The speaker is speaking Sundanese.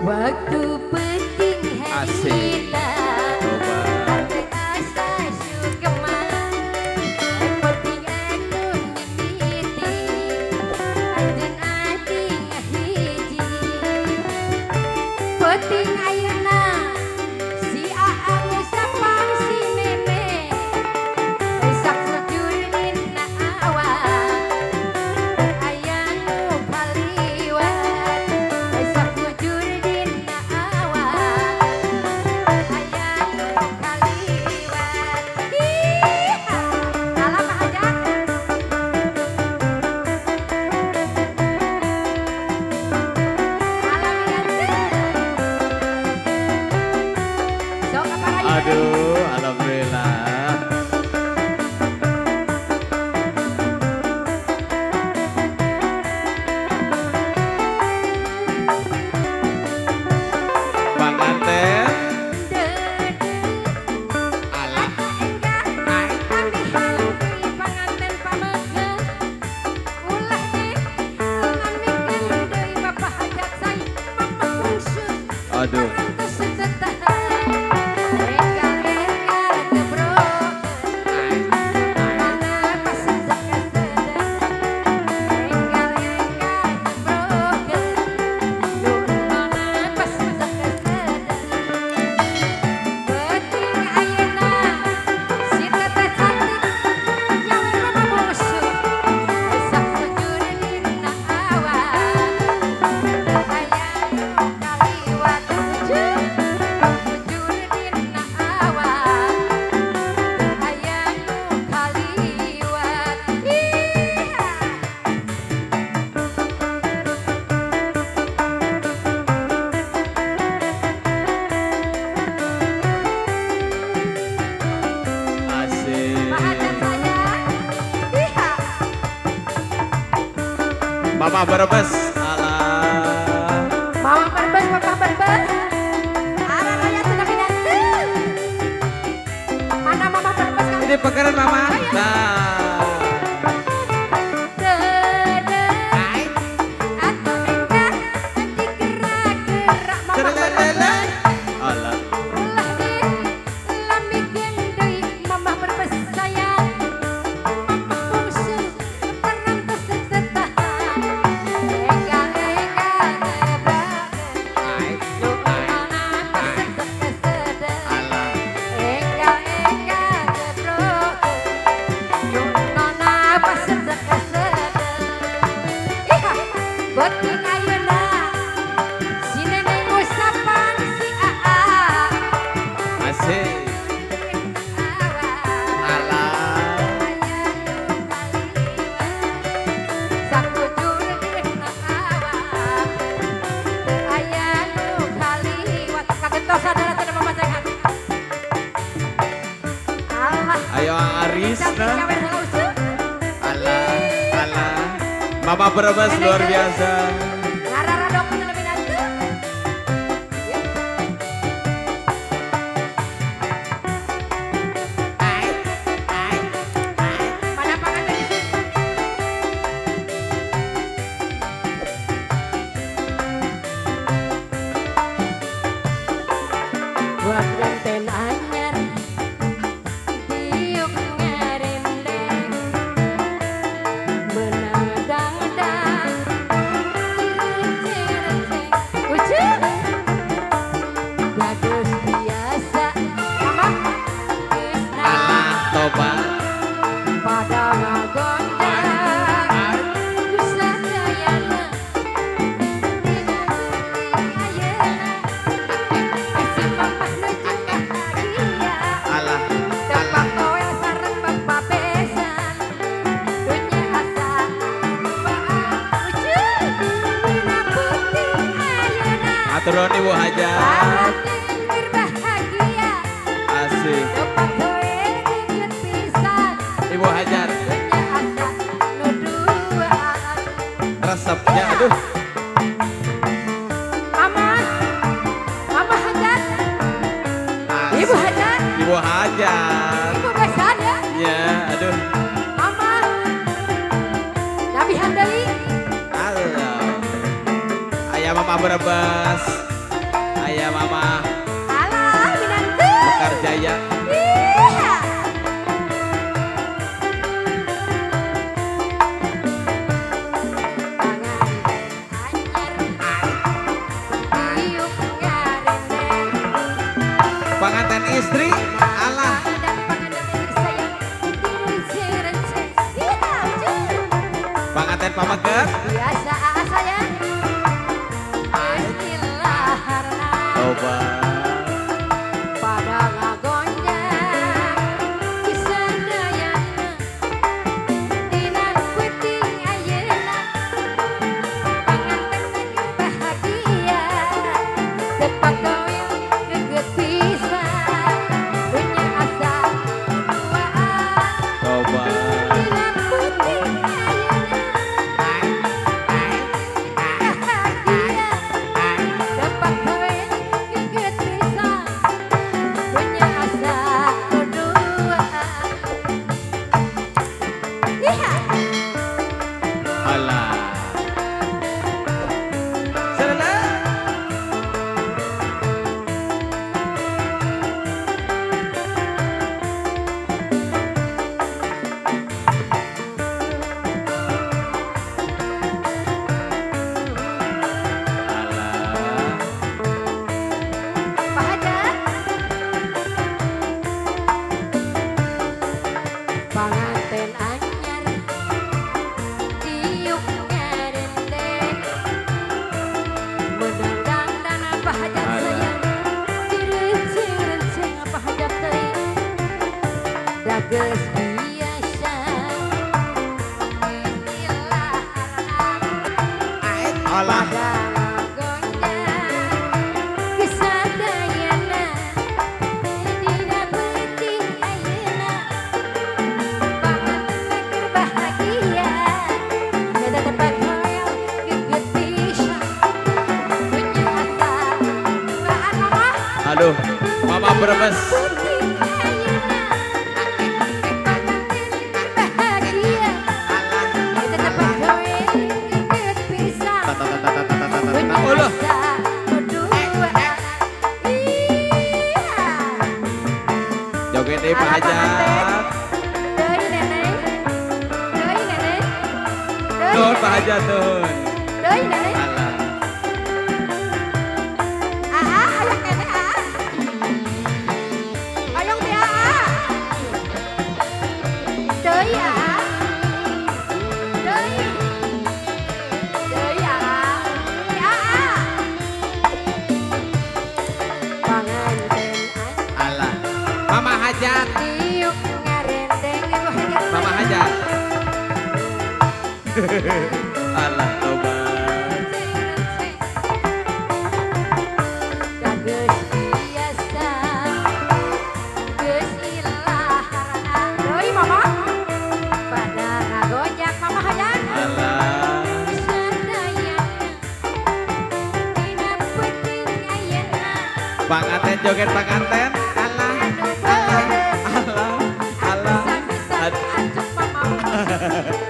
Waktu penting Asik. Harita. Coba. Hati asa sukma. Penting anu mimiti. Anjeun ati ngahiji. Penting ayeuna si Aang sapang si Meme. Sak sujur dina awak. Aya nu kaliwat. Sak bujur dina awak. Aya nu kaliwat. Ih, alam hajat. Alam ganteng. Sok apa lagi? Aduh, alhamdulillah. Panganten. Alah. Enggak, ambihan deui panganten pamegah. Ulah deh, ngamikeun deui bapak hajat saya, mamah bungsu. Aduh. Parantos tetahan. Enggal-enggal gebrokeun. Mana pas kasedek. Enggal-enggal gebrokeun. Mana pas kasedek. Penting ayeuna si teteh cantik nyawer mama bungsu. Sak bujur dina awak. Aya nu kaliwat bujur. Bujur dina awak. Aya nu kaliwat. Iya. Asik. Mahajat sayang. Iya. Mama Brebes. Alah. Mama Brebes, Papa Brebes. Arah raya sudah pindah. Mana Mama Brebes kamu? Ini pekeran Mama. Nah. Dede. Atau enggak digerak-gerak Mama Brebes. Alah. Ulah deh, lamikeun deui Mama Brebes sayang. Mama bungsu parantos tetahan. Enggal-enggal gebrakeun. Mana pas kesedek. Alah. Enggal-enggal gebrokeun. Nona pas kesedek. Iha, beuteung ayeuna si neneng ngusapan si Aa. Asik. Alah. Aya nu kaliwat. Sakujur dina awak. Aya nu kaliwat. Kagentosan adalah teu mama sehat. Allah. Ayo Aris Cantik nah. nyawer heula useup. Alah, alah. Mama Brebes luar biasa. Ngararadok lebih nanti. Ya. Mana panganten di sini? Panganten anyar diuk ngarendeng menang dangdang receng-receng ucu bagus biasa mama geus Alah, toba. Pada ngagondang kusadayana dina beuting ayeuna si mamah nuju bahagia. Alah, Tempat toel sareng bapak besan dunya asa ucu dina peuting ayeuna. Hatur nuhun, Ibu Hajat. Panganten keur bahagia. Asik. Tempat toel geut pisan. Ibu Hajar. Dunya asa nu duaan. Resepnya aduh. Mama, Mama Hajat, Asik. Ibu Hajat, Ibu Hajat. Ibu besan ya, Ya, aduh. Mama, Nabi deui. Halo. Aya Mama Brebes. Aya Mama. Alah, minantu. Mekar Jaya. Iya. Panganten istri, alah. Panganten pameget. Biasa sayang. Coba. Pada ngagonjang kisadayana dina peuting ayeuna panganten bahagia tepat kawin geget pisan punya asa duaan Coba. Dina peuting ayeuna bahagia tepat kawin geget pisan punya asa duaan. Iya. Alah. Serena. Alah. Pak Hajat. Panganten anyar diuk ngarendeng menang dangdan Pak Hajat Alah. sayang direnceng-renceng Pak Hajat teh dages biasa istilah Alah. pada gonjang kisadayana dina peuting ayeuna panganten keur bahagia eta tempat hoyong geget pisan punya asa duaan mama. Aduh, Mama Brebes. Peuting ayeuna panganten keur bahagia eta tempat hoyong geget pisan punya Ulah. asa duaan. Iya. Joget deh Pak Alah, Hajat. Deui neneng. Deui neneng. Deui Nuhun Pak neneng. Hajat nuhun. Deui neneng. Alah. Aa, aya keneh aa. Hoyong teh aa. Deui aa. Deui. Deui aa. Ti aa. Panganten Alah. Mama Hajat. diuk ngarendeng Ibu Hajat. Mama Hajat. Alah, tobat. Geus biasa geus ilaharana deui mama pada ngagonjak mama hayang Alah. sadayana dina peuting ayeuna Panganten joget panganten. Alah. Anu Alah. beureum Alah. Alah. sami-sami acuk mama.